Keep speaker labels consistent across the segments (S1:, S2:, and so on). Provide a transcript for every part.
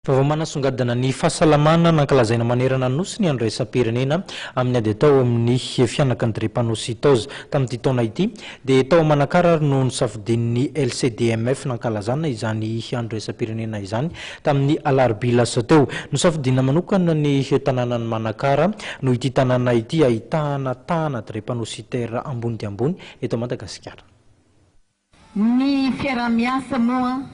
S1: Vaovao manasongadina ny fahasalamana nankalazaina manerana ny Nosy ny Andro Iraisam-pirenena amin'ny ady atao amin'ny fihanaky ny drépanocytose. Tamin'ity taona ity dia tao Manakara ary no nosafidian'ny LCDMF nankalazana izany Andro Iraisam-pirenena izany tamin'ny alarobia lasa teo. Nosafidiana manokana ny tanànan'i Manakara noho ity tanàna ity ahitana tahana drépanocytaire ambony dia ambony eto Madagasikara.
S2: Ny fiaraha-miasa moa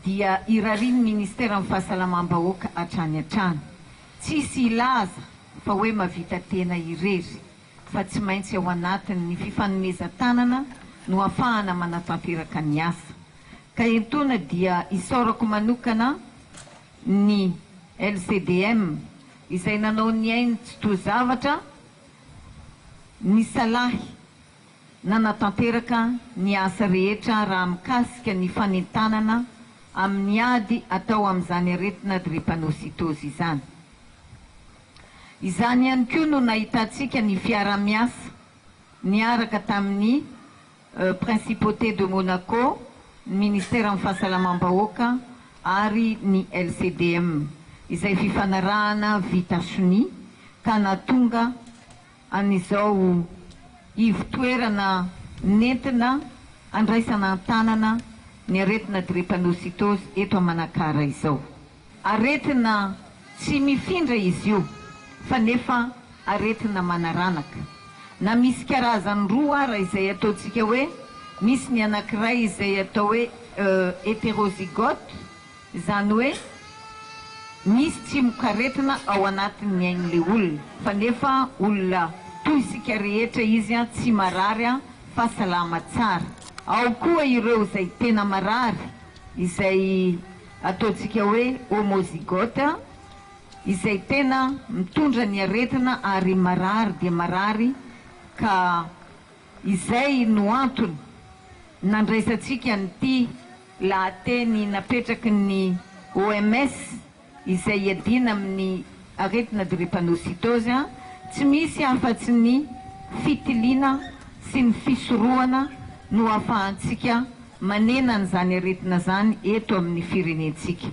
S2: dia irarian'ny Ministeran'ny Fahasalamam-bahoaka hatrany hatrany. Tsisy hilaza fa hoe mavita tena irery fa tsy maintsy ao anatin'ny fifanomezan-tanana no afahana manatanteraka ny asa. Ka entoana dia isaorako manokana ny LCDM izay nanao ny ainy tsy toa zavatra nisalahy nanatanteraka ny asa rehetra raha mikasika ny fanentanana amin'ny ady atao amin'izany aretina drépanocytose izany. Izany ihany koa no nahitantsika ny fiarahamiasa niaraka tamin'ny Principauté de Monaco, ny Ministeran'ny Fahasalamam-bahoaka ary ny LCDM, izay fifanarahana vita sonia ka nahatonga an'izao ivo-toerana nentina handraisana an-tanana ny aretina drépanocytose eto Manakara izao. Aretina tsy mifindra izy io fa nefa aretina manaranaka. Na misy karazany roa ara izay ataontsika hoe misy ny anankiray izay atao hoe hétérozygote, Izany hoe misy tsimokaretina ao anatin'ny ain'ilay olona fa nefa olona toy isika rehetra izy tsy marary fa salama tsara. Ao koa ireo izay tena marary izay ataontsika hoe homozygote izay tena mitondra ny aretina ary marary dia marary ka izay no antony nandraisantsika an'ity Lahateny napetraky ny OMS izay iadiana amin'ny aretina drépanocytose, tsy misy afa-tsy ny fitiliana sy ny fisorohana no ahafahantsika manena an'izany aretina izany eto amin'ny firenentsika.